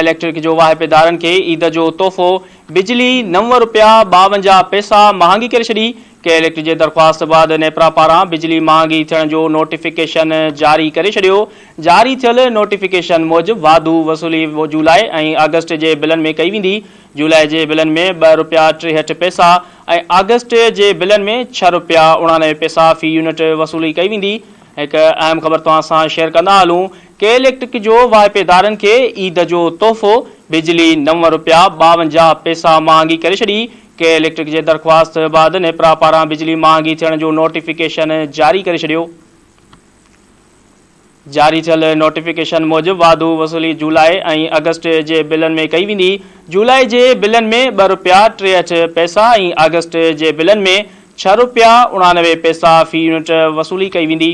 Electric جو واهپيدارن کي عيد جو تحفو، بجلي نو رپيا 52 پئسا مهانگي ڪري ڇڏي، ڪي اليڪٽرڪ جي درخواست بعد نيپرا پاران بجلي مهانگي ٿيڻ جو نوٽيفڪيشن جاري ڪري ڇڏيو، جاري ٿيل نوٽيفڪيشن موجب واڌو وصولي جولاء ۽ آگسٽ جي بلن ۾ ڪئي ويندي، جولاء جي بلن ۾ ٻه رپيا 63 پئسا ۽ آگسٽ جي بلن ۾ ڇهه رپيا 89 پئسا في يونٽ وصولي ڪئي ويندي، هڪ اهم خبر توهان سان شيئر ڪندا هلون، ڪي اليڪٽرڪ جو واهپيدارن کي عيد جو تحفو، بجلي نو رپيا 52 پئسا مهانگي ڪري ڇڏي، ڪي اليڪٽرڪ جي درخواست بعد نيپرا پاران بجلي مهانگي ٿيڻ جو نوٽيفڪيشن جاري ڪري ڇڏيو. جاري ٿيل نوٽيفڪيشن موجب واڌو وصولي جولاء ۽ آگسٽ جي بلن ۾ ڪئي ويندي، جولاء جي بلن ۾ ٻه رپيا 63 پئسا ۽ آگسٽ جي بلن ۾ ڇهه رپيا 89 پئسا في يونٽ وصولي ڪئي ويندي.